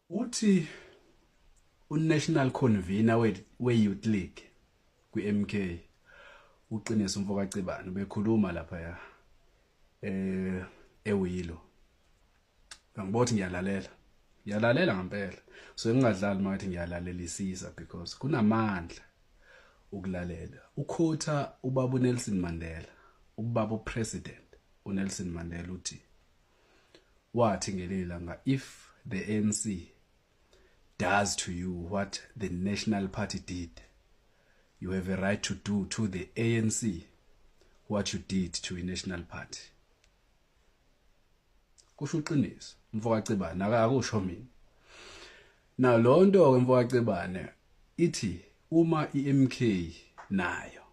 Uthi uNational Convener we-Youth League kwi-MK uqinisa umfo kaCibane ubekhuluma lapha ya eWilo. Ngibona ngiyalalela. Ngiyalalela ngempela. So ngingadlali makathi ngiyalalelisisa because kunamandla ukulalela. Ukhotha ubaba uNelson Mandela, ubaba uPresident uNelson Mandela uthi wathi ngelinye ilanga, if the ANC does to you what the National Party did, you have a right to do to the ANC what you did to the National Party. Kusho uqiniso mfokaCibane, akakusho mina. Na lo nto ke mfokaCibane ithi uma iMK nayo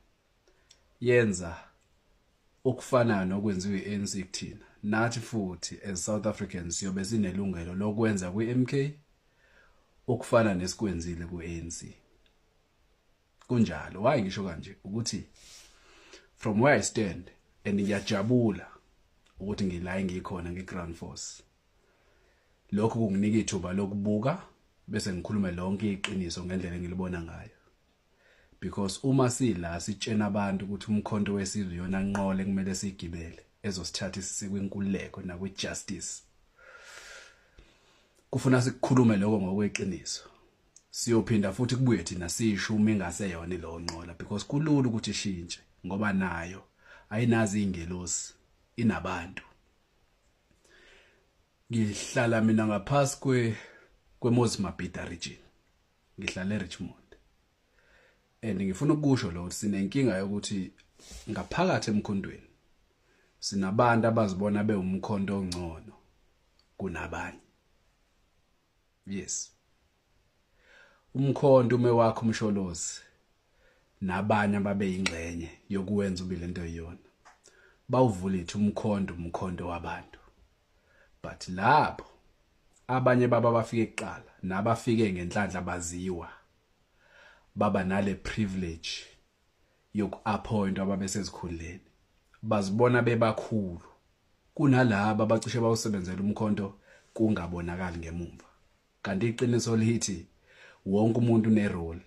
yenza okufanayo nokwenziwa iANC kuthina, nathi futhi as South Africans siyobe sinelungelo lokwenza kwiMK okufana nesikwenzile kuANC. Kunjalo. Why ngisho kanje? Ukuthi from where I stand, and ngiyajabula ukuthi ngila engikhona ngeground force, lokho kunginika ithuba lokubuka bese ngikhulume lonke iqiniso ngendlela engilibona ngayo, because uma sila sitshena abantu ukuthi umkhonto wesizwe yona nqole kumele sigibele ezosithatha sikwinkululeko nakwi-justice, kufuna sikukhulume lokho ngokweqiniso. Siyophinda futhi kubuye thina sisho uma ingaseyona ilowo nqola, because kulula ukuthi ishintshe ngoba nayo ayinazi ingelosi, inabantu. Ngihlala mina ngaphasi kweMoses Mabhida region, ngihlala eRichmond, and ngifuna ukusho lo sinenkinga yokuthi ngaphakathi emkhondweni sinabantu abazibona bewumkhondo ongcono kunabanye. Yes, umkhonto ume wakho umsholozi nabanye ababeyingxenye yokuwenza ube lento iyona, bawuvula ithi umkhonto, umkhonto wabantu, but lapho abanye baba bafike kuqala nabafike ngenhlanhla baziwa, baba nale privilege yokuappoint ababesezikhundleni, bazibona bebakhulu kunalaba abacishe bawusebenzela umkhonto kungabonakali ngemumva. Kanti iqiniso lithi wonke umuntu une-role,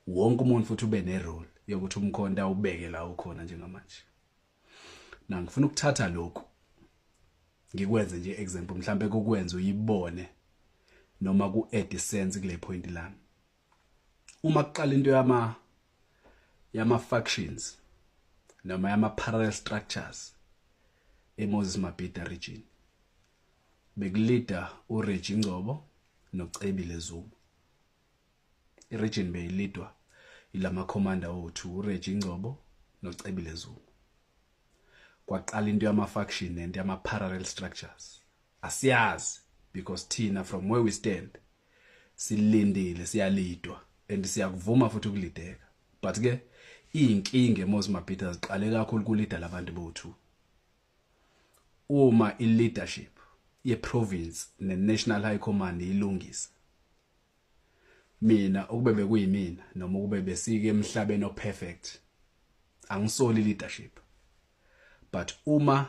wonke umuntu futhi ube ne-role yokuthi umkhonto awubeke la ukhona njengamanje. Na ngifuna ukuthatha lokhu ngikwenze nje example, mhlambe kokwenza uyibone noma ku-add sense kule point lami. Uma kuqala into yama factions noma yama parallel structures eMoses Mabhida region, bekulida uReggie Ngcobo noCebile Zuma. Iregion beyilidwa ilama commander othu uReggie Ngcobo noCebile Zuma. Kwaqala into yama faction nento yama parallel structures. Asiyazi because thina from where we stand silindile, siyalidwa and siyakuvuma futhi ukulideka, but ke inkinga eMoses Mabhida ziqale kakhulu kulida labantu bothu. Uma i-leadership ye-province ne-national high command ilungisa, mina ukube bekuyimina noma ukube besike emhlabeni operfect, angisoli leadership, but uma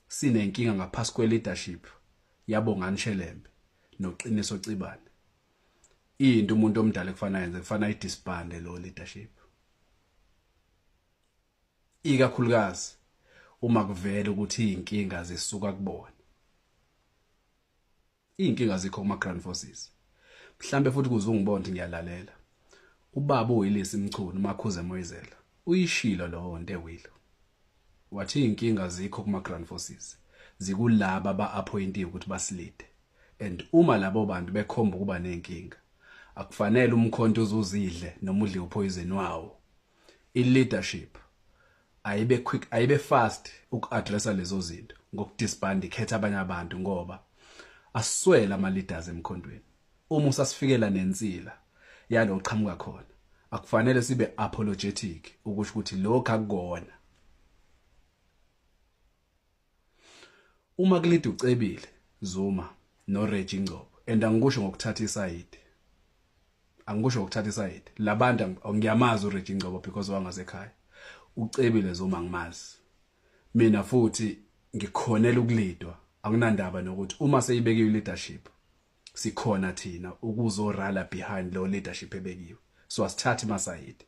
sinenkinga ngaphasi kwe-leadership yabongani Shelembe noqiniso Cibane, into umuntu omdala kufanele yenze kufanele idisband lo leadership, ikakhulukazi uma kuvela ukuthi inkinga zisuka kubona. Inkinga zikho kuma ground forces. Mhlambe futhi kuze ungibone ukuthi ngiyalalela, ubaba uWillis Mchunu Makhuze Moyizela uyishilo lo nto ewilo, wathi inkinga zikho kuma ground forces, zikulaba ba-appointiwe ukuthi basilide, and uma labo bantu bekhomba ukuba nenkinga, akufanele umkhonto uzuzidle noma udle upoison wawo. I-leadership ayibe quick, ayibe fast uku-addressa lezo zinto ngokudisband, ikhetha abanye abantu, ngoba aswele ama leaders emkhondweni. Uma usasifikela nensila yalo qhamuka khona, akufanele sibe apologetic ukusho ukuthi lokho akukona. Uma kulida uCebile Zuma noReggie Ngcobo, and angikusho ngokuthatha isayidi, angikusho ngokuthatha isayidi, labantu ngiyamazi uReggie Ngcobo because wangasekhaya, uCebile Zuma ngimazi mina futhi ngikhonela ukulidwa, akunandaba nokuthi uma seyibekiwe leadership. Sikhona thina ukuzorala behind lo leadership ebekiwe, so asithathi masayidi.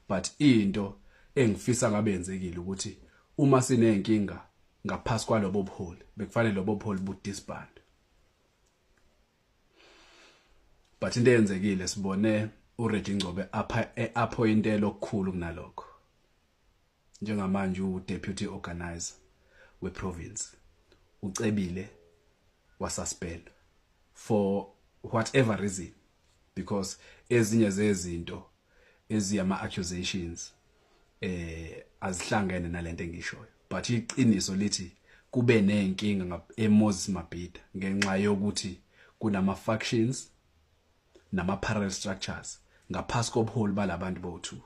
But into engifisa ngabe yenzekile ukuthi uma sinenkinga ngaphasi kwalobo buholi, bekufanele lobo buholi bu-disband. But into eyenzekile, sibone uReggie Ngcobo e-appointela okukhulu kunalokho. Njengamanje u-deputy organizer we-province, uCebile wasuspend for whatever reason, because ezinye zezinto eziyama accusations azihlangene nalento engishoyo. But iqiniso lithi kube nenkinga eMoses Mabhida ngenxa yokuthi kunama factions nama parallel structures ngaphasi kobuholi balabantu bo2.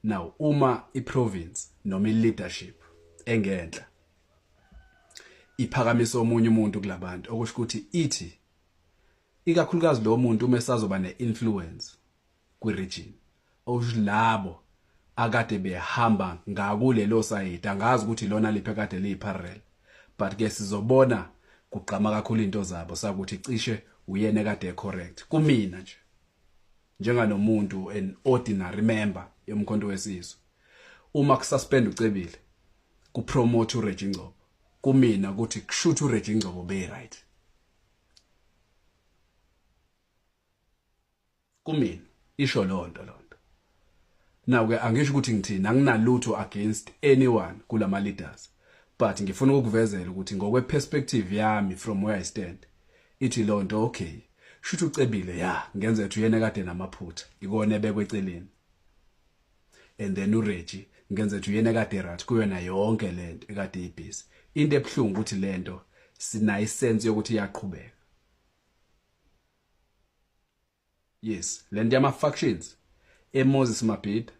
Now uma iprovince noma ileadership engenhla iphakamisa omunye umuntu kulabantu, okusho ukuthi ithi ikakhulukazi lo muntu uma esazoba neinfluence kwiregion, okusho labo akade behamba ngakulelo side, angazi ukuthi lona liphe kade liyiparallel, but ke sizobona kugqama kakhulu into zabo sakuthi cishe uyena kade correct. Kumina nje njenganomuntu, an ordinary member yoMkhonto weSizwe, uma kususpend uCebile, kupromote uReggie Ngcobo, kumina ukuthi kushuthi uReggie Ngcobo be right. Kumina isho lonto lonto. Now ke angisho ukuthi ngithini, anginalutho against anyone kulama leaders, but ngifuna ukukuvezela ukuthi ngokwe perspective yami, from where I stand, ithi lonto okay, shuthi uCebile ya ngenza ukuthi uyena kade namaphutha, ikona ebekwe eceleni, and then uReggie ngenza ukuthi uyena kade right kuyona yonke lento ekade ibusy. Into ebhlungu ukuthi lento sinayo isense yokuthi iyaqhubeka. Yes, lento yama factions eMoses Mabhida,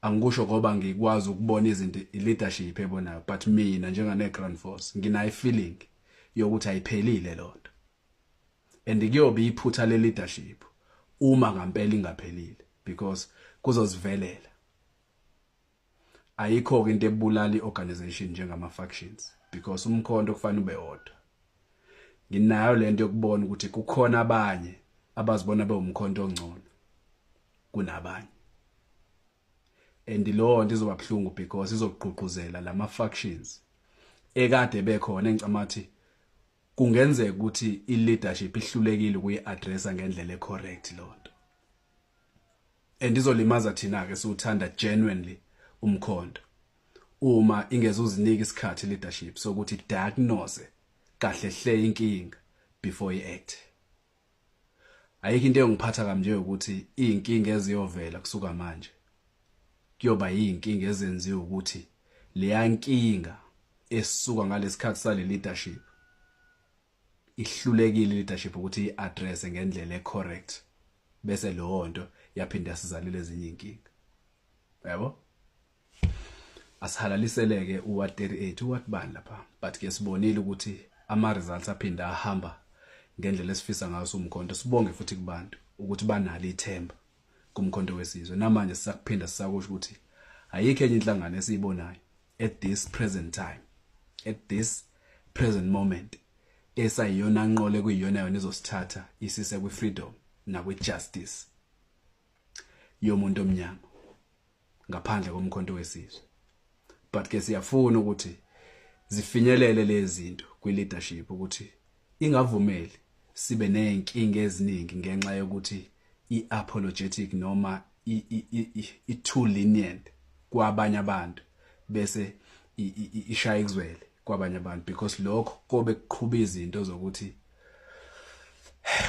angikusho ngoba ngikwazi ukubona izinto i-leadership ebonayo, but mina njengane ground force nginayo feeling yokuthi ayiphelile lonto, and kuyobe iphutha le leadership uma ngampela ingaphelile, because kuzozivelela. Ayikho ke into ebulala iorganization njengama factions, because umkhonto kufanele ube wodwa. Nginayo lento yokubona ukuthi kukhona abanye abazibona bewumkhonto ongcono kunabanye, and lo nto izoba buhlungu because izogqugquzela lama factions ekade bekhona, engicamathi kungenzeka ukuthi i-leadership ihlulekile ukuyi-addressa ngendlela ecorrect lonto, and izolimaza thina ke siwuthanda genuinely umkhonto uma ingeze uzinike isikhathi leadership sokuthi diagnose kahle hle inkinga before i-act. Ayikho into engiphatha kamnje ukuthi izinkinga eziyovela kusuka manje kuyoba yinkinga ezenziwe ukuthi leya nkinga esuka ngalesikhathi sale leadership ihlulekile leadership ukuthi i-address ngendlela ecorrect, bese leyo nto yaphinda yasizalela ezinye inkinga, yabo. Asihalaliseleke uward 38, uward bani lapha, but ke sibonile ukuthi ama results aphinda ahamba ngendlela esifisa ngayo umkhonto. Sibonge futhi kubantu ukuthi banalo ithemba kumkhonto wesizwe. Namanje sisakuphinda sisakusho ukuthi ayikho enye inhlangano esiyibonayo at this present time, at this present moment, esayiyona nqole kuyiyona yona izosithatha isise kwi-freedom nakwi-justice yomuntu omnyama ngaphandle komkhonto wesizwe. But ke siyafuna ukuthi zifinyelele lezi zinto kwi-leadership ukuthi ingavumeli sibe nezinkinga eziningi ngenxa yokuthi i-apologetic noma i-too lenient kwabanye abantu, bese ishaya ikuzwele kwabanye abantu, because lokho kobe kuqhuba izinto zokuthi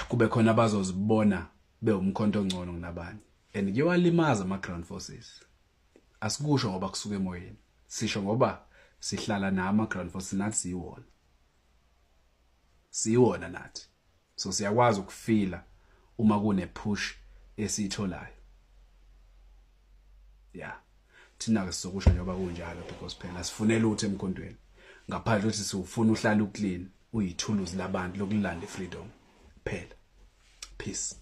kube khona abazozibona bewumkhonto ongcono kunabanye, and kuyowalimaza ama ground forces. Asikusho ngoba kusuka emoyeni, sisho ngoba sihlala nama ground forces nathi, siyiwona nathi, so siyakwazi ukufeela uma kune push esiyitholayo. Yeah, thina ke sizokusho njengoba kunjalo, because phela sifune lutho emkhontweni ngaphandle ukuthi siwufuna uhlala uclean, uyithuluzi labantu lokulanda ifreedom phela. Peace.